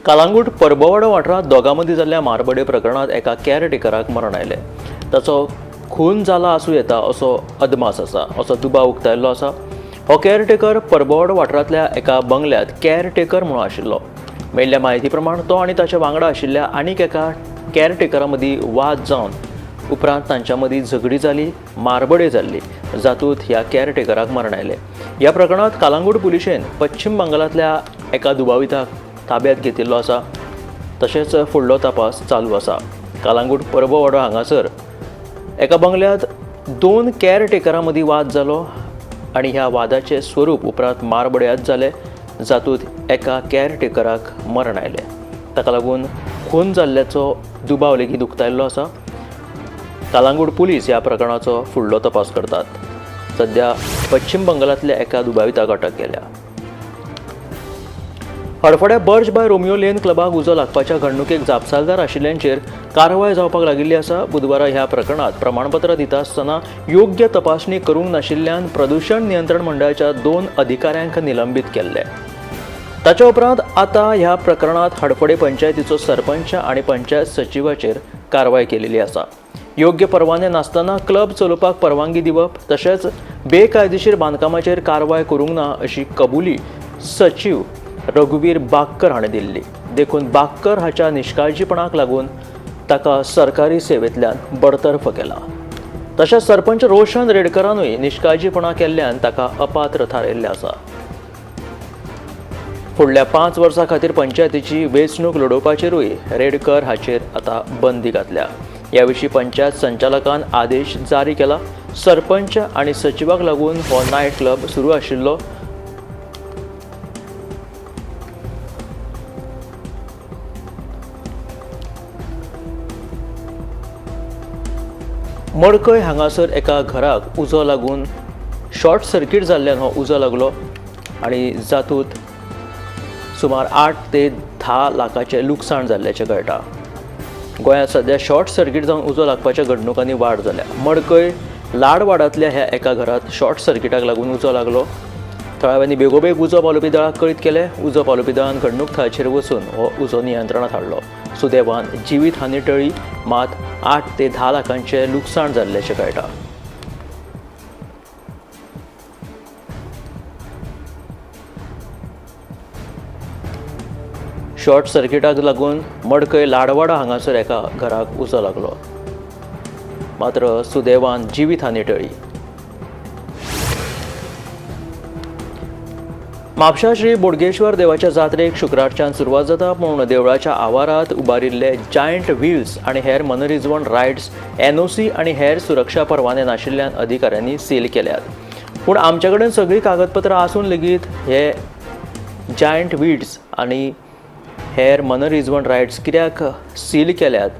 कालांगूट परबवाडो वाठारांत दोगां मदीं जाल्ल्या मारबडे प्रकरणांत एका केअरटेकराक मरण आयलें. ताचो खून जाला आसूं येता असो अदमास आसा, असो दुबाव उक्तायल्लो आसा. हो केअरटेकर परबवाडो वाठारांतल्या एका बंगल्यांत केअरटेकर म्हणून आशिल्लो. मेळिल्ल्या म्हायती प्रमाण तो आनी ताच्या वांगडा आशिल्ल्या आनीक एका केअरटेकरा मदीं वाद जावन उपरांत तांच्या मदीं झगडी जाली, मारबडे जाल्ली, जातूंत ह्या केअरटेकराक मरण आयलें. ह्या प्रकरणांत कालांगूट पुलिशेन पश्चिम बंगालांतल्या एका दुबाविताक ताब्यात घेतिल्लो आसा. तशेंच फुडलो तपास चालू आसा. कालांगूट परबवाडो हांगासर एका बंगल्यांत दोन केअरटेकरां मदीं वाद जालो आनी ह्या वादाचें स्वरूप उपरांत मारबडयात जालें, जातूंत एका केअरटेकराक मरण आयलें. ताका लागून खून जाल्ल्याचो दुबाव लेगीत उक्तायल्लो आसा. कालांगूट पुलीस ह्या प्रकरणाचो फुडलो तपास करतात. सध्या पश्चिम बंगालांतल्या एका दुबाविताक अटक केल्या. हडफड्या बर्ज बाय रोमियो लेन क्लबाक उजो लागपाच्या घडणुकेक जापसालदार आशिल्ल्यांचेर कारवाय जावपाक लागिल्ली आसा. बुधवारा ह्या प्रकरणांत प्रमाणपत्र दिता आसतना योग्य तपासणी करूंक नाशिल्ल्यान प्रदूषण नियंत्रण मंडळाच्या 2 अधिकाऱ्यांक निलंबीत केल्ले. ताच्या उपरांत आतां ह्या प्रकरणांत हडफडे पंचायतीचो सरपंच आनी पंचायत सचिवाचेर कारवाय केलेली आसा. योग्य परवाने नासतना क्लब चलोवपाक परवानगी दिवप तशेंच बेकायदेशीर बांदकामाचेर कारवाय करूंक ना अशी कबुली सचीव रघुवीर बागकर हाणें दिल्ली. देखून बागकर हाच्या निश्काळजीपणाक लागून ताका सरकारी सेवेंतल्यान बडतर्फ केला. तशेंच सरपंच रोशन रेडकरानूय निश्काळजीपणा केल्ल्यान ताका अपात्र थारायिल्लें आसा. फुडल्या 5 वर्सां खातीर पंचायतीची वेंचणूक लडोवपाचेरूय रेडकर हाचेर आतां बंदी घातल्या. ह्या विशीं पंचायत संचालकान आदेश जारी केला. सरपंच आनी सचिवाक लागून हो नायट क्लब सुरू आशिल्लो. मडकय हांगासर एका घराक उजो लागून शॉर्ट सर्किट जाल्ल्यान हो उजो लागलो आनी जातूंत सुमार 8 ते 10 लाखाचें लुकसाण जाल्ल्याचें कळटा. गोंयांत सध्या शॉर्ट सर्किट जावन उजो लागपाच्या घडणुकांनी वाड जाल्या. मडकय लाडवाडांतल्या ह्या एका घरांत शॉर्ट सर्किटाक लागून उजो लागलो. थळाव्यांनी बेगोबेग उजो पालोवपी दळाक कळीत केलें. उजो पालोवपी दळान घडणूक थळाचेर वचून हो उजो नियंत्रणांत हाडलो. सुदैवान जिवीत हानी टळ्ळी, मात 8 ते 10 लाखांचें लुकसाण जाल्ल्याचें कळटा. शॉर्ट सर्किटाक लागून मडकय लाडवाडा हांगासर एका घराक उजो लागलो, मात्र सुदैवान जिवीत हानी टळ्ळी. म्हापशा श्री बोडगेश्वर देवाच्या जात्रेक शुक्रारच्यान सुरवात जाता, पूण देवळाच्या आवारांत उबारिल्ले जायंट व्हील्स आनी हेर मनरिजवण रायड्स एनओसी आनी हेर सुरक्षा परवाने नाशिल्ल्यान अधिकाऱ्यांनी सील केल्यात. पूण आमचे कडेन सगळीं कागदपत्रां आसून लेगीत हे जायंट व्हील्स आनी हेर मनरिजवण रायड्स कित्याक सील केल्यात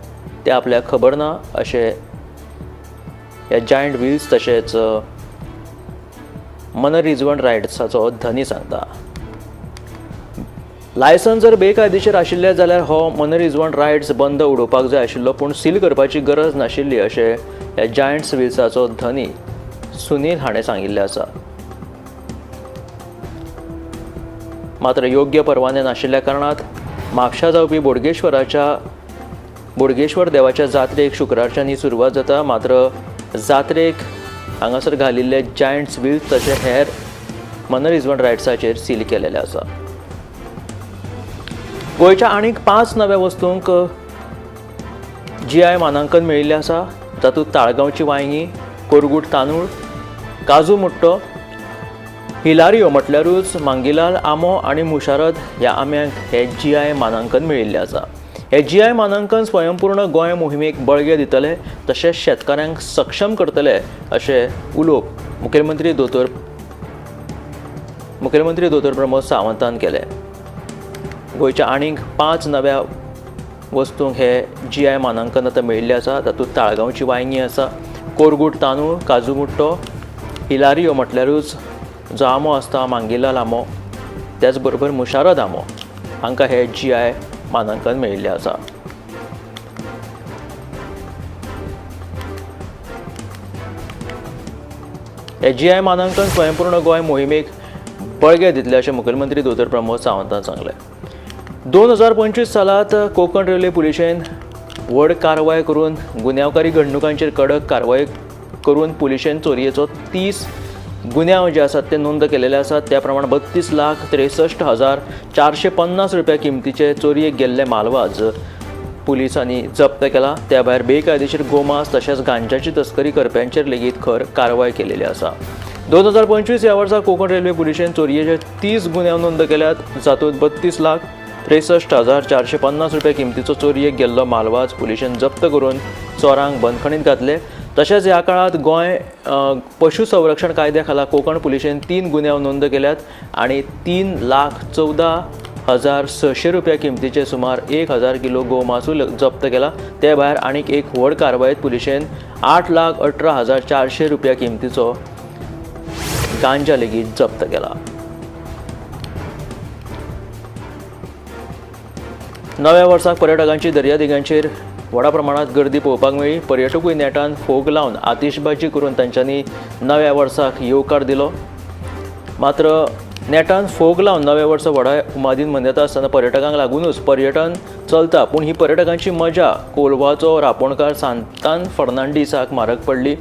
ते आपल्याक खबर ना अशें ह्या जायंट व्हील्स तशेंच मनरिजवण रायड्साचो धनी सांगता. लायसन्स जर बेकायदेशीर आशिल्लें जाल्यार हो मनरिजवण रायड्स बंद उडोवपाक जाय आशिल्लो, पूण सील करपाची गरज नाशिल्ली अशें ह्या जायंट्स व्हील्साचो धनी सुनील हाणें सांगिल्लें आसा. मात्र योग्य परवाने नाशिल्ल्या कारणात म्हापशा जावपी बोडगेश्वर देवाच्या जात्रेक शुक्रारच्यान ही सुरवात जाता. मात्र जात्रेक हांगासर घालिल्ले जायंट्स व्हील्स तशें हेर मनरिजवण रायड्साचेर सील केलेले आसा. गोंयच्या आनीक 5 नव्या वस्तूंक जीआय मानांकन मेळिल्लें आसा. तातूंत ताळगांवची वांयगी, कोरगूट तांदूळ, काजू मुट्टो, हिलारियो म्हटल्यारूच मांगीलाल आंबो आनी मुशारद ह्या आंब्यांक हे जीआय मानांकन मेळिल्लें आसा. हे जीआय मानांकन स्वयंपूर्ण गोंय मोहिमेक बळगें दितले तशेंच शेतकारांक सक्षम करतले अशें उलोवप मुखेलमंत्री दोतोर प्रमोद सावंतान केलें. गोंयच्या आनीक 5 नव्या वस्तूंक हे जीआय मानांकन आतां मेळिल्लें आसा. तातूंत ताळगांवची वांयगी आसा, कोरगूट तांदूळ, काजू मुट्टो, हिलारियो म्हटल्यारूच जो आंबो आसता मांगीलाल आंबो, त्याच बरोबर मुशारद आंबो हांकां हे जीआय मानांकन मेळिल्लें आसा. हे जीआय मानांकन स्वयंपूर्ण गोंय मोहिमेक बळगें दितलें अशें मुखेलमंत्री दोतोर प्रमोद सावंतान सांगलें. 2025 सालांत कोंकण रेल्वे पुलिशेन व्हड कारवाय करून गुन्यांवकारी घडणुकांचेर कडक कारवाय करून पुलिशेन चोरयेचो 30 गुन्यांव जे आसात ते नोंद केलेले आसात. त्या प्रमाण 32,63,450 रुपया किमतीचे चोरयेक गेल्ले मालवाज पुलिसांनी जप्त केला. त्या भायर बेकायदेशीर गोमांस तशेंच गांजाची तस्करी करप्यांचेर लेगीत खर कारवाय केलेली आसा. 2025 ह्या वर्सा कोंकण रेल्वे पुलिशेन चोरयेचे 30 गुन्यांव नोंद केल्यात, जातूंत 32,63,450 रुपया किमतीचो चोरयेक गेल्लो मालवाज पुलिशेन जप्त करून चोरांक बंदखणीत घातले. तशेंच ह्या काळांत गोंय पशु संरक्षण कायद्या खाला कोंकण पुलिशेन 3 गुन्यांव नोंद केल्यात आनी 3,14,600 रुपया किमतीचे सुमार 1,000 किलो गोमासूल जप्त केला. ते भायर आनीक एक व्हड कारवायेंत पुलिशेन 8,18,400 रुपया किमतीचो गांजा लेगीत जप्त केला. नव्या वर्साक पर्यटकांची दर्यादेगांचेर व्हडा प्रमाणात गर्दी पळोवपाक मेळ्ळी. पर्यटकूय नेटान फोग लावन आतिशबाजी करून तांच्यांनी नव्या वर्साक येवकार दिलो. मात्र नेटान फोग लावन नवें वर्स व्हडा उमादीन मनयता आसतना पर्यटकांक लागुनूच पर्यटन चलता, पूण ही पर्यटकांची मजा कोलवाचो रापोणकार सांतान फर्नांडीसाक म्हारग पडली.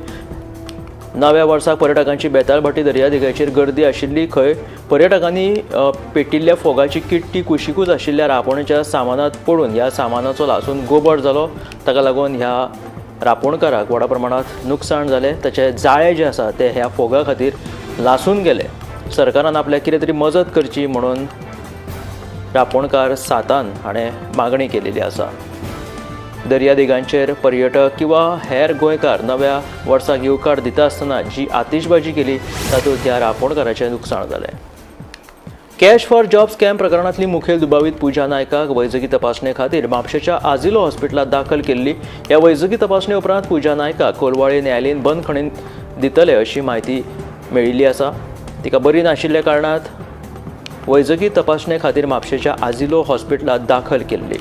नव्या वर्साक पर्यटकांची बेतालभाटी दर्यादेगाचेर गर्दी आशिल्ली खंय पर्यटकांनी पेटिल्ल्या फोगाची किट्टी कुशिकूच आशिल्ल्या रापोणच्या सामानांत पडून ह्या सामानाचो लासून गोबर जालो. ताका लागून ह्या रापोणकाराक व्हडा प्रमाणांत नुकसाण जालें. ताचें जाळें जें आसा तें ह्या फोगा खातीर लासून गेलें. सरकारान आपल्याक कितें तरी मजत करची म्हणून रापोणकार सातान हाणें मागणी केलेली आसा. दर्यादेगांचेर पर्यटक किंवा हेर गोंयकार नव्या वर्साक येवकार दिता आसतना जी आतिशबाजी केली तातूंत ह्या रापोणकाराचें नुकसाण जालें. कॅश फॉर जॉब स्कॅम प्रकरणांतली मुखेल दुबावीत पूजा नायकाक वैजकी तपासणे खातीर म्हापशेच्या आझिलो हॉस्पिटलांत दाखल केल्ली. ह्या वैजकी तपासणे उपरांत पूजा नायकाक कोलवाळे न्यायालयीन बंदखणींत दितले अशी म्हायती मेळिल्ली आसा. तिका बरी नाशिल्ल्या कारणान वैजकी तपासणे खातीर म्हापशेच्या आझिलो हॉस्पिटलांत दाखल केल्ली.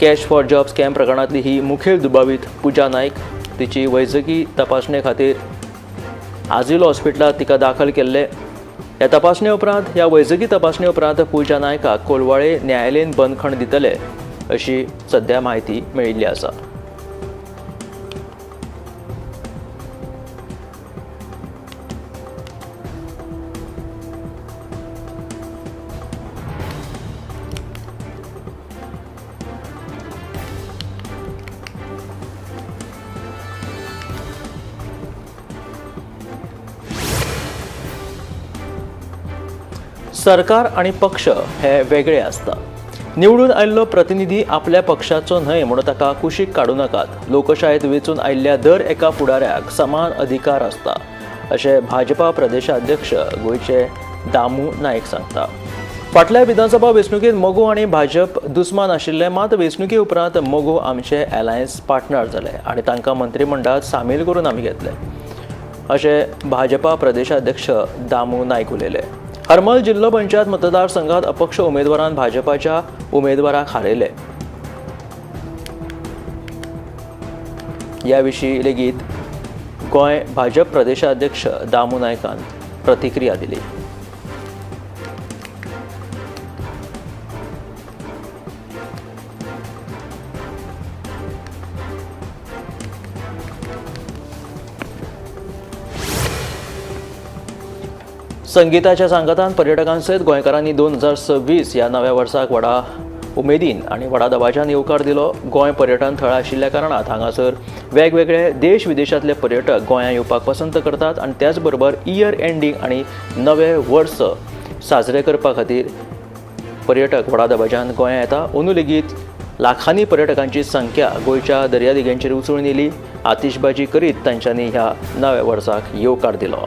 कॅश फॉर जॉब स्कॅम प्रकरणांतली ही मुखेल दुबावीत पूजा नायक तिची वैजकी तपासणे खातीर आझिलो हॉस्पिटलांत तिका दाखल केल्ले. ह्या तपासणे उपरांत ह्या वैजकी तपासणे उपरांत पूजा नायकाक कोलवाळे न्यायालयीन बंदखण दितले अशी सध्या म्हायती मेळिल्ली आसा. सरकार आनी पक्ष हे वेगळे आसता. निवडून आयिल्लो प्रतिनिधी आपल्या पक्षाचो न्हय म्हणून ताका कुशीक काडूं नाकात. लोकशायेत वेंचून आयिल्ल्या दर एका फुडाऱ्याक समान अधिकार आसता अशें भाजपा प्रदेशाध्यक्ष गोंयचे दामू नायक सांगता. फाटल्या विधानसभा वेंचणुकेंत मगो आनी भाजप दुस्मान आशिल्ले, मात वेंचणुके उपरांत मगो आमचे अलायन्स पार्टनर जाले आनी तांकां मंत्रीमंडळांत सामील करून आमी घेतले अशें भाजपा प्रदेशाध्यक्ष दामू नायक उलयले. हरमल जिल्लो पंचायत मतदारसंघात अपक्ष उमेदवारान भाजपाच्या उमेदवाराक हारयले. ह्या विशीं लेगीत गोंय भाजप प्रदेशाध्यक्ष दामू नायकान प्रतिक्रिया दिली. संगीताच्या सांगातान पर्यटकांसयत गोंयकारांनी 2026 ह्या नव्या वर्साक व्हडा उमेदीन आनी व्हडा दबाज्यान येवकार दिलो. गोंय पर्यटन थळ आशिल्ल्या कारणान हांगासर वेगवेगळे देश विदेशांतले पर्यटक गोंयांत येवपाक पसंत करतात आनी त्याच बरोबर इयर एंडींग आनी नवें वर्स साजरे करपा खातीर पर्यटक व्हडा दबाज्यान गोंयांत येता. अंदू लेगीत लाखांनी पर्यटकांची संख्या गोंयच्या दर्यादेगांचेर उसळून येयली. आतिशबाजी करीत तांच्यांनी ह्या नव्या वर्साक येवकार दिलो.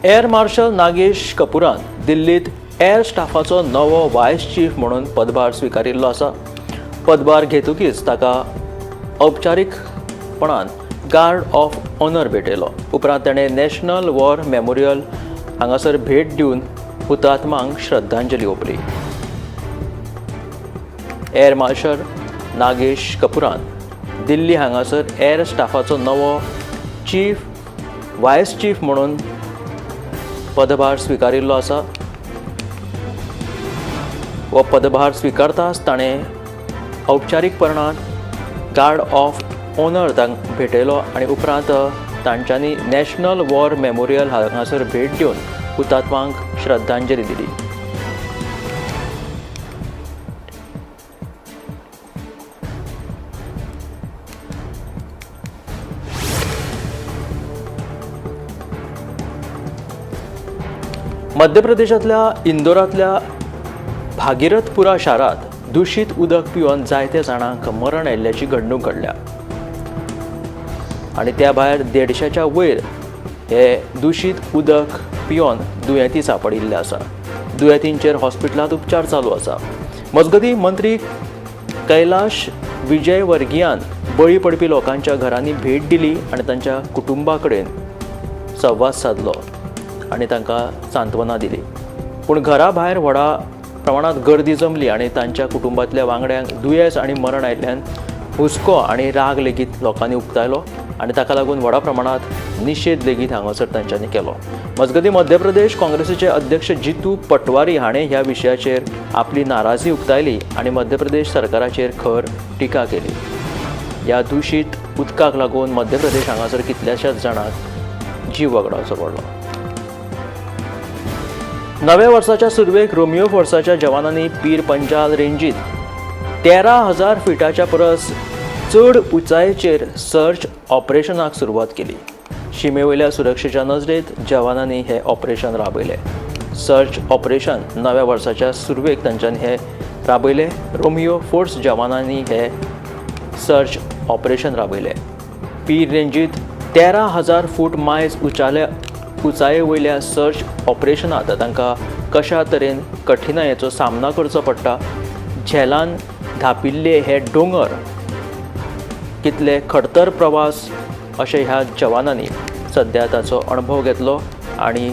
एअर मार्शल नागेश कपूरान दिल्लीत एअर स्टाफाचो नवो वायस चीफ म्हणून पदभार स्विकारिल्लो आसा. पदभार घेतकीच ताका औपचारीकपणान गार्ड ऑफ ऑनर भेटयलो. उपरांत ताणें नॅशनल वॉर मेमोरियल हांगासर भेट दिवन हुतात्मांक श्रद्धांजली ओंपली. एअर मार्शल नागेश कपूरान दिल्ली हांगासर एअर स्टाफाचो नवो चीफ वायस चीफ म्हणून पदभार स्विकारिल्लो आसा. हो पदभार स्विकारताच ताणें औपचारीकपणान गार्ड ऑफ ऑनर तांकां भेटयलो आनी उपरांत तांच्यांनी नॅशनल वॉर मेमोरियल हांगासर भेट दिवन हुतात्मांक श्रद्धांजली दिली. मध्य प्रदेशांतल्या इंदोरांतल्या भागीरथपुरा शारांत दूषित उदक पिवन जायते जाणांक मरण आयिल्ल्याची घडणूक घडल्या आनी त्या भायर 150च्या वयर हे दूषित उदक पिवन दुयेंती सांपडिल्ले आसा. दुयेंतींचेर हॉस्पिटलांत उपचार चालू आसा. मजगतीं मंत्री कैलाश विजयवर्गीयान बळी पडपी लोकांच्या घरांनी भेट दिली आनी तांच्या कुटुंबा कडेन संवाद सादलो आनी तांकां सांत्वना दिली. पूण घरा भायर व्हडा प्रमाणांत गर्दी जमली आनी तांच्या कुटुंबांतल्या वांगड्यांक दुयेंस आनी मरण आयिल्ल्यान हुस्को आनी राग लेगीत लोकांनी उक्तायलो आनी ताका लागून व्हडा प्रमाणांत निशेध लेगीत हांगासर तांच्यांनी केलो. मजगतीं मध्य प्रदेश काँग्रेसीचे अध्यक्ष जितू पटवारी हाणें ह्या विशयाचेर आपली नाराजी उक्तायली आनी मध्य प्रदेश सरकाराचेर खर टिका केली. ह्या दूषित उदकाक लागून मध्य प्रदेश हांगासर कितल्याशाच जाणांक जीव वगडावचो पडलो. नव्या वर्साच्या सुरवेक रोमियो फोर्साच्या जवानांनी पीर पंजाल रेंजीत 13,000 फिटाच्या परस चड उंचायेचेर सर्च ऑपरेशनाक सुरवात केली. शिमेवयल्या सुरक्षेच्या नजरेंत जवानांनी हें ऑपरेशन राबयलें. सर्च ऑपरेशन नव्या वर्साच्या सुरवेक तांच्यांनी हें राबयलें. रोमियो फोर्स जवानांनी हें सर्च ऑपरेशन राबयलें. पीर रेंजीत 13,000 फूट मायज उंचाये वयल्या सर्च ऑपरेशनांत तांकां कशा तरेन कठिणायेचो सामना करचो पडटा, झेलान धापिल्ले हे दोंगर, कितले खडतर प्रवास अशें ह्या जवानांनी सद्या ताचो अणभव घेतलो आनी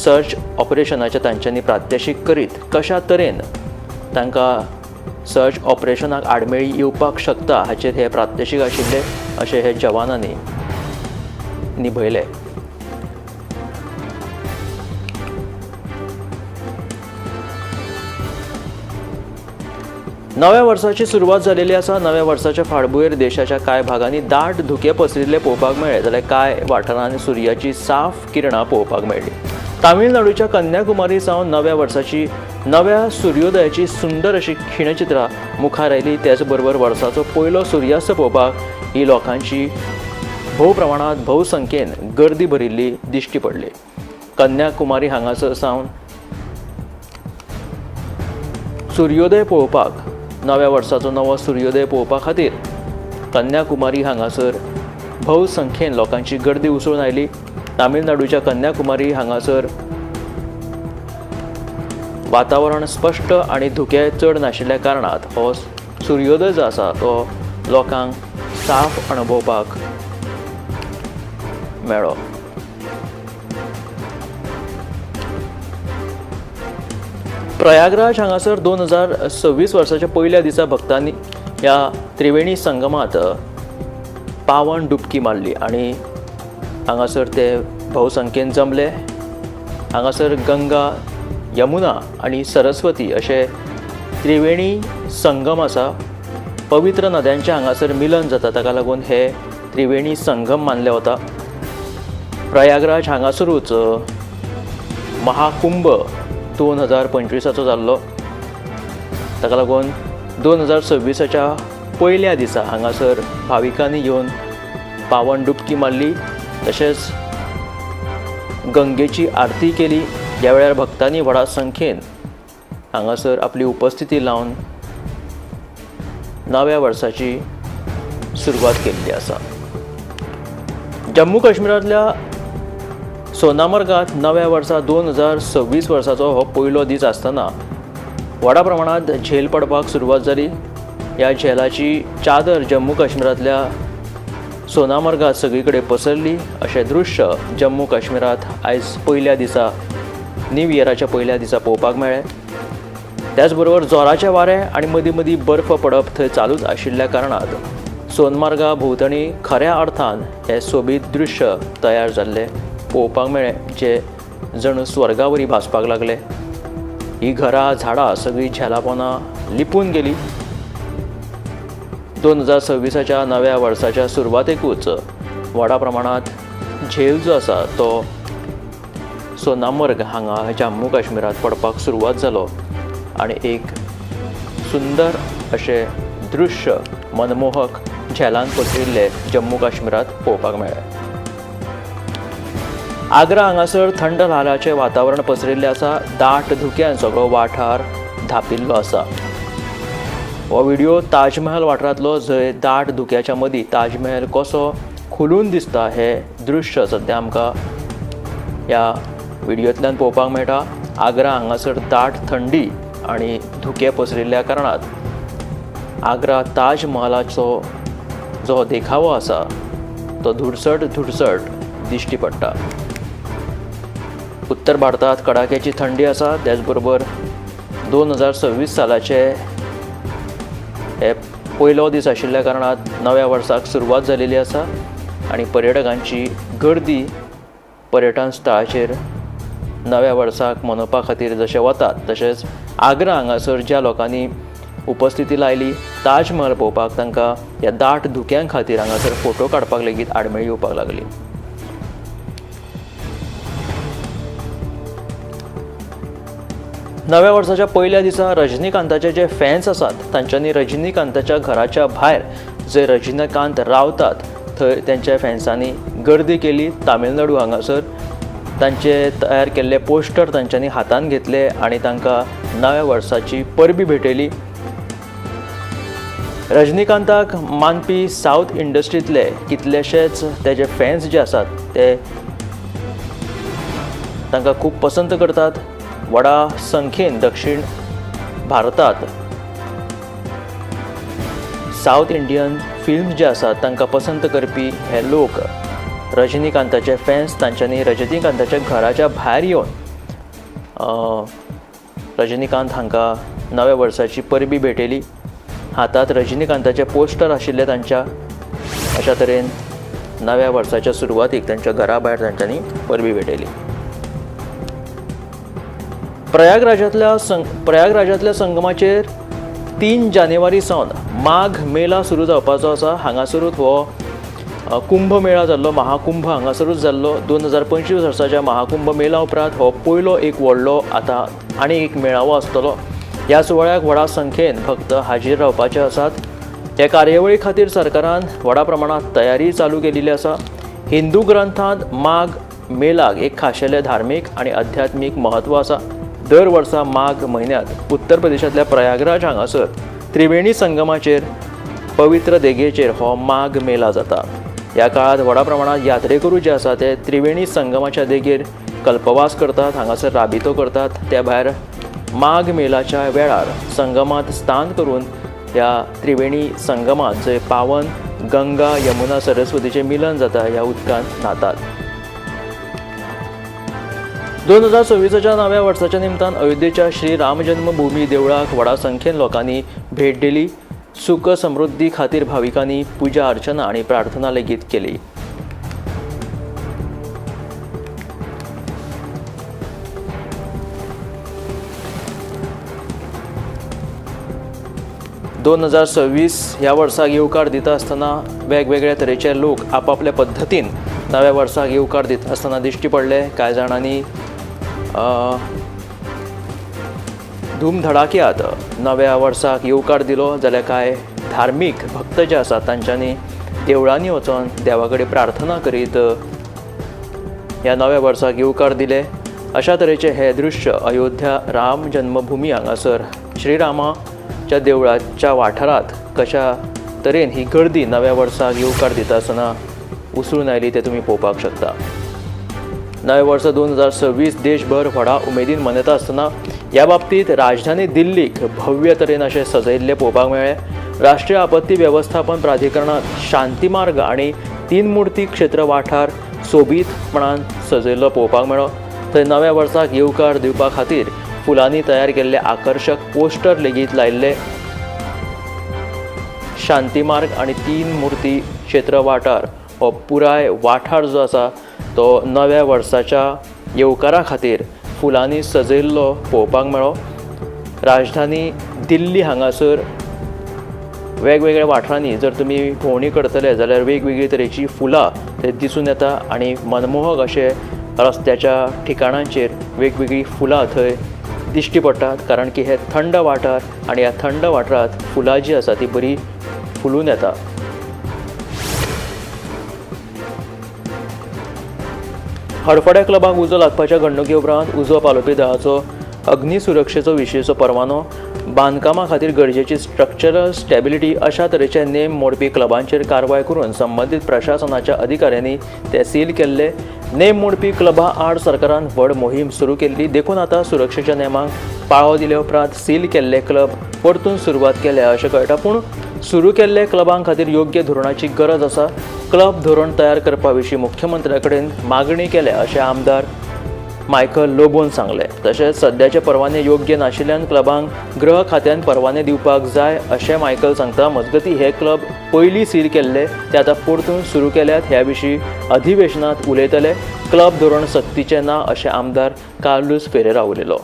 सर्च ऑपरेशनाचें तांच्यांनी प्रात्यक्षीक करीत कशा तरेन तांकां सर्च ऑपरेशनाक आडमेळी येवपाक शकता हाचेर हे प्रात्यक्षीक आशिल्ले अशें हे जवानांनी निभयले. नव्या वर्साची सुरवात जालेली आसा. नव्या वर्साच्या फाटभुंयेर देशाच्या कांय भागांनी दाट धुकें पसरिल्लें पळोवपाक मेळ्ळें जाल्यार कांय वाठारांनी सुर्याची साफ किरणां पळोवपाक मेळ्ळी. तामिळनाडूच्या कन्याकुमारी सावन नव्या वर्साची नव्या सुर्योदयाची सुंदर अशी खिणचित्रां मुखार आयली. त्याच बरोबर वर्साचो पयलो सुर्यास्त पळोवपाक ही लोकांची भोव प्रमाणांत भोवसंख्येन गर्दी भरिल्ली दिश्टी पडली. कन्याकुमारी हांगासर सावन सुर्योदय पळोवपाक, नव्या वर्साचो नवो सुर्योदय पळोवपा खातीर कन्याकुमारी हांगासर भोवसंख्येन लोकांची गर्दी उसळून आयली. तामिळनाडूच्या कन्याकुमारी हांगासर वातावरण स्पश्ट आनी धुकें चड नाशिल्ल्या कारणान हो सुर्योदय जो आसा तो लोकांक साफ अणभवपाक मेळ्ळो. प्रयागराज हांगासर 2026 वर्साच्या पयल्या दिसा भक्तांनी ह्या त्रिवेणी संगमांत पावन डुबकी मारली आनी हांगासर ते भोवसंख्येन जमले. हांगासर गंगा, यमुना आनी सरस्वती अशे त्रिवेणी संगम आसा. पवित्र नद्यांचें हांगासर मिलन जाता, ताका लागून हे त्रिवेणी संगम मानले वता. प्रयागराज हांगासरूच महाकुंभ 2025 जाल्लो, ताका लागून 2026 पयल्या दिसा हांगासर भाविकांनी येवन पावन डुबकी मारली, तशेंच गंगेची आरती केली. ह्या वेळार भक्तांनी व्हडा संख्येन हांगासर आपली उपस्थिती लावन नव्या वर्साची सुरवात केल्ली आसा. जम्मू काश्मीरांतल्या सोनामर्गात नव्या वर्सा 2026 वर्साचो हो पयलो दीस आसतना व्हडा प्रमाणांत झेल पडपाक सुरवात जाली. ह्या झेलाची चादर जम्मू काश्मीरांतल्या सोनामर्गात सगळी कडेन पसरली. अशें दृश्य जम्मू काश्मीरांत आयज पयल्या दिसा, न्यू इयराच्या पयल्या दिसा पळोवपाक मेळ्ळें. त्याचबरोबर जोराचें वारें आनी मदीं मदीं बर्फ पडप थंय चालूच आशिल्ल्या कारणान सोनमार्गा भोंवतणी खऱ्या अर्थान हें सोबीत दृश्य तयार जाल्लें पळोवपाक मेळ्ळें, जें जणू स्वर्गावरी भासपाक लागलें. ही घरां, झाडां सगळीं झेलापोना लिपून गेली. 2026 नव्या वर्साच्या सुरवातेकूच व्हडा प्रमाणांत झेल जो आसा तो सोनामर्ग हांगा जम्मू काश्मीरांत पडपाक सुरवात जालो आनी एक सुंदर अशें दृश्य मनमोहक झेलान पसरिल्लें जम्मू काश्मीरांत पळोवपाक मेळ्ळें. आग्रा हांगासर थंड ल्हाराचें वातावरण पसरिल्लें आसा. दाट धुक्यान सगळो वाठार धांपिल्लो आसा. हो व्हिडिओ ताजमहल वाठारांतलो, जंय दाट धुक्याच्या मदीं ताजमहल कसो खुलून दिसता हें दृश्य सद्या आमकां ह्या व्हिडियोंतल्यान पळोवपाक मेळटा. आग्रा हांगासर दाट थंडी आनी धुकें पसरिल्ल्या कारणान आग्रा ताजमहलाचो जो देखावो आसा तो धुडसट धुडसट दिश्टी पडटा. उत्तर भारतांत कडाक्याची थंडी आसा. त्याचबरोबर 2026 सालाचे हे पयलो दीस आशिल्ल्या कारणान नव्या वर्साक सुरवात जालेली आसा आनी पर्यटकांची गर्दी पर्यटन स्थळाचेर नव्या वर्साक मनोवपा खातीर जशे वतात, तशेंच आग्रा हांगासर ज्या लोकांनी उपस्थिती लायली ताजमहल पळोवपाक, तांकां ह्या दाट धुक्यां खातीर हांगासर फोटो काडपाक लेगीत आडमेळी येवपाक लागली. नव्या वर्साच्या पयल्या दिसा रजनीकांताचे जे फॅन्स आसात तांच्यांनी रजनीकांताच्या घराच्या भायर जे रजनीकांत रावतात थंय त्यांच्या फॅन्सांनी गर्दी केली. तामिळनाडू हांगासर तांचे तयार केल्ले पोस्टर तांच्यांनी हातान घेतले आनी तांकां नव्या वर्साची परबी भेटयली. रजनीकांताक मानपी सावथ इंडस्ट्रींतले कितलेशेच तेजे फॅन्स जे आसात ते तांकां खूब पसंत करतात. व्हडा संख्येन दक्षिण भारतांत सावथ इंडियन फिल्म्स जे आसात तांकां पसंत करपी हे लोक रजनीकांताचे फॅन्स तांच्यांनी रजनीकांताच्या घराच्या भायर येवन रजनीकांत हांकां नव्या वर्साची परबी भेटयली. हातांत रजनीकांताचे पोस्टर आशिल्ले तांच्या. अशा तरेन नव्या वर्साच्या सुरवातीक तांच्या घरा भायर तांच्यांनी परबी भेटयली. प्रयागराजांतल्या संगमाचेर 3 जानेवारी सावन माघ मेला सुरू जावपाचो आसा. हांगासरूच हो कुंभ मेळा जाल्लो, महाकुंभ हांगासरूच जाल्लो. 2025 वर्साच्या महाकुंभ मेला उपरांत हो पयलो एक व्हडलो आतां आनी एक मेळावो आसतलो. ह्या सुवाळ्याक व्हडा संख्येन भक्त हाजीर रावपाचे आसात. ह्या कार्यावळी खातीर सरकारान व्हडा प्रमाणांत तयारी चालू केलेली आसा. हिंदू ग्रंथांत माघ मेलाक एक खाशेलें धार्मीक आनी आध्यात्मीक म्हत्व आसा. दर वर्सा माघ म्हयन्यांत उत्तर प्रदेशांतल्या प्रयागराज हांगासर त्रिवेणी संगमाचेर पवित्र देगेचेर हो माघ मेला जाता. ह्या काळांत व्हडा प्रमाणांत यात्रेकरू जे आसा ते त्रिवेणी संगमाच्या देगेर कल्पवास करतात, हांगासर राबितो करतात. त्या भायर माघ मेलाच्या वेळार संगमांत स्नान करून ह्या त्रिवेणी संगमांत जंय पावन गंगा यमुना सरस्वतीचें मिलन जाता ह्या उदकांत न्हातात. 2026 नव्या वर्साच्या निमतान अयोध्येच्या श्री रामजन्मभूमी देवळाक व्हडा संख्येन लोकांनी भेट दिली. सुख समृद्धी खातीर भाविकांनी पुजा अर्चना आनी प्रार्थना लेगीत केली. 2026 ह्या वर्साक येवकार दिता आसतना वेगवेगळ्या तरेचे लोक आपापल्या पद्दतीन नव्या वर्साक येवकार दिता आसतना दिश्टी पडले. कांय जाणांनी धूमधडाक्यात नव्या वर्साक येवकार दिलो, जाल्यार कांय धार्मीक भक्त जे आसात तांच्यांनी देवळांनी वचून देवा कडेन प्रार्थना करीत ह्या नव्या वर्साक येवकार दिले. अशा तरेचे हे दृश्य अयोध्या राम जन्मभूमी हांगासर श्रीरामाच्या देवळाच्या वाठारांत कशा तरेन ही गर्दी नव्या वर्साक येवकार दिता आसतना उसळून आयली तें तुमी पळोवपाक शकता. नवें वर्स 2026 देशभर व्हडा उमेदीन मनयता आसतना ह्या बाबतींत राजधानी दिल्लीक भव्य तरेन अशें सजयिल्लें पळोवपाक मेळ्ळें। राष्ट्रीय आपत्ती वेवस्थापन प्राधिकरणान शांतीमार्ग आनी तीनमूर्ती क्षेत्र वाठार सोबीतपणान सजयिल्लो पळोवपाक मेळ्ळो। थंय नव्या वर्साक येवकार दिवपा खातीर फुलांनी तयार केल्ले आकर्शक पोस्टर लेगीत लायिल्ले। शांतीमार्ग आनी तीनमूर्ती क्षेत्र वाठार हो पुराय वाठार जो आसा तो नव्या वर्साच्या येवकारा खातीर फुलांनी सजयिल्लो पळोवपाक मेळ्ळो। राजधानी दिल्ली हांगासर वेगवेगळ्या वाठारांनी जर तुमी भोंवणी करतले जाल्यार वेगवेगळी तरेची फुलां थंय दिसून येता आनी मनमोहक अशे रस्त्याच्या ठिकाणांचेर वेगवेगळी फुलां थंय दिश्टी पडटात, कारण की हे थंड वाठार आनी ह्या थंड वाठारांत फुलां जी आसा ती बरी फुलून येता। हडफड्या क्लबाक उजो लागपाच्या घडणुके उपरांत उजो पालोवपी दळाचो अग्निसुरक्षेचो विशयचो परवानो, बांदकामा खातीर गरजेची स्ट्रक्चरल स्टॅबिलिटी अशा तरेचे नेम मोडपी क्लबांचेर कारवाय करून संबंदीत प्रशासनाच्या अधिकाऱ्यांनी ते सील केल्ले। नेम मोडपी क्लबां आड सरकारान व्हड मोहीम सुरू केल्ली, देखून आतां सुरक्षेच्या नेमांक पाळो दिले उपरांत सील केल्ले क्लब परतून सुरवात केल्या अशें कळटा। पूण सुरू केल्ले क्लबां खातीर योग्य धोरणाची गरज आसा। क्लब धोरण तयार करपा विशीं मुख्यमंत्र्या कडेन मागणी केल्या अशें आमदार मायकल लोबोन सांगलें। तशेंच सद्याचे परवाने योग्य नाशिल्ल्यान क्लबांक गृह खात्यान परवाने दिवपाक जाय अशें मायकल सांगता। मजगतीं हे क्लब पयलीं सील केल्ले ते आतां परतून सुरू केल्यात ह्या विशीं अधिवेशनांत उलयतले। क्लब धोरण सक्तीचें ना अशें आमदार कार्लूस फेरेरा उलयलो।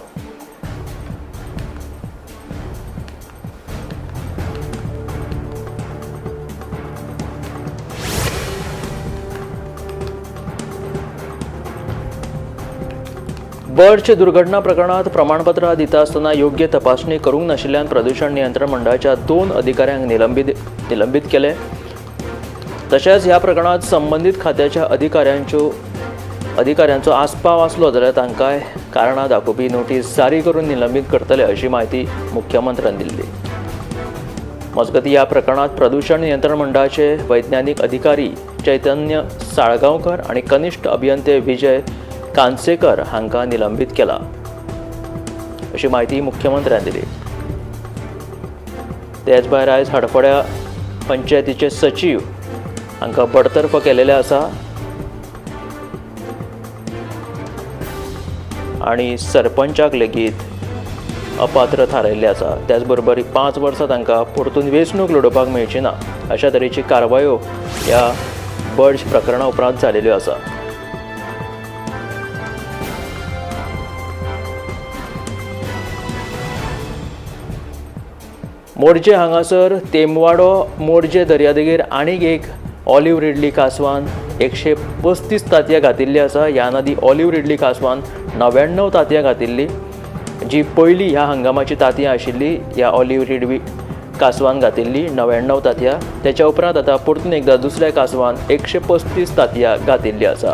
बर्च दुर्घटना प्रकरणात प्रमाणपत्रां दिता आसतना योग्य तपासणी करूंक नाशिल्ल्यान प्रदूषण नियंत्रण मंडळाच्या 2 अधिकाऱ्यांक निलंबीत केले। तशेंच ह्या प्रकरणात संबंदीत खात्याच्या अधिकाऱ्यांचो आस्पाव आसलो जाल्यार तांकांय कारणां दाखोवपी नोटीस जारी करून निलंबीत करतले अशी म्हायती मुख्यमंत्र्यान दिल्ली। मजगतीं ह्या प्रकरणात प्रदूषण नियंत्रण मंडळाचे वैज्ञानिक अधिकारी चैतन्य साळगांवकर आनी कनिष्ठ अभियंते विजय कांसेकर हांकां निलंबीत केला अशी म्हायती मुख्यमंत्र्यान दिली। तेच भायर आयज हडफड्या पंचायतीचे सचीव हांकां बडतर्फ केलेले आसा आनी सरपंचाक लेगीत अपात्र थारायल्ले आसा। त्याच बरोबर 5 वर्सां तांकां परतून वेंचणूक लडोवपाक मेळची ना अशा तरेची कारवायो ह्या बर्ज प्रकरणा उपरांत जालेल्यो आसा। मोरजे हांगासर तेमवाडो मोरजे दर्यादेगेर आनीक एक ऑलिव्ह रिडली कासवान 135 तांतयां घातिल्ली आसा। ह्या नदी ऑलिव्ह रिडली कासवान 99 तांतयां घातिल्ली, जी पयली ह्या हंगामाची तांतयां आशिल्ली। ह्या ऑलिव्ह रिडली कासवान घातिल्ली 99 तांतयां। त्याच्या उपरांत आतां परतून एकदां दुसऱ्या कासवान 135 तांतयां घातिल्ली आसा।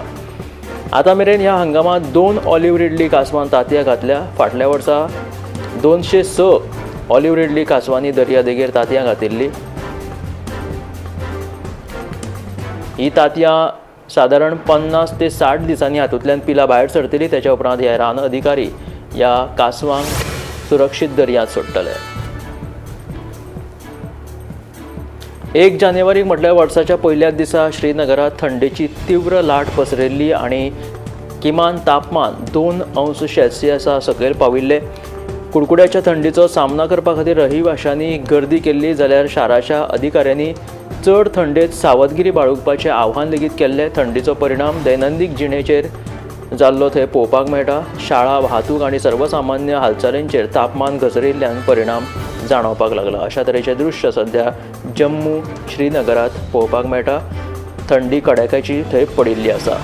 आतां मेरेन ह्या हंगामांत 2 ऑलिव्ह रिडली कासवान तांतयां घातल्या। फाटल्या वर्सा 206 ऑलिव्ह रिडली कासवांनी दर्यादेगेर तांतयां घातिल्ली। ही तांतयां सादारण 50 ते 60 दिसांनी हातूंतल्यान पिलां भायर सरतली। त्याच्या उपरांत हे रान अधिकारी ह्या कासवांक सुरक्षीत दर्यांत सोडटले। 1 जानेवारीक म्हटल्यार वर्साच्या पयल्याच दिसा श्रीनगरांत थंडेची तीव्र लाट पसरिल्ली आनी किमान तापमान 2 अंश सेल्सियसा सकयल पाविल्लें। कुडकुड्याच्या थंडीचो सामना करपा खातीर रहिवाशांनी गर्दी केल्ली, जाल्यार शाराच्या अधिकाऱ्यांनी चड थंडेत सावधगिरी बाळगुपाचें आव्हान लेगीत केल्लें। थंडीचो परिणाम दैनंदीन जिणेचेर जाल्लो थंय पळोवपाक मेळटा। शाळा, वाहतूक आनी सर्वसामान्य हालचालींचेर तापमान घसरिल्ल्यान परिणाम जाणवपाक लागला। अशा तरेचें दृश्य सध्या जम्मू श्रीनगरांत पळोवपाक मेळटा। थंडी कडाक्याची थंय पडिल्ली आसा।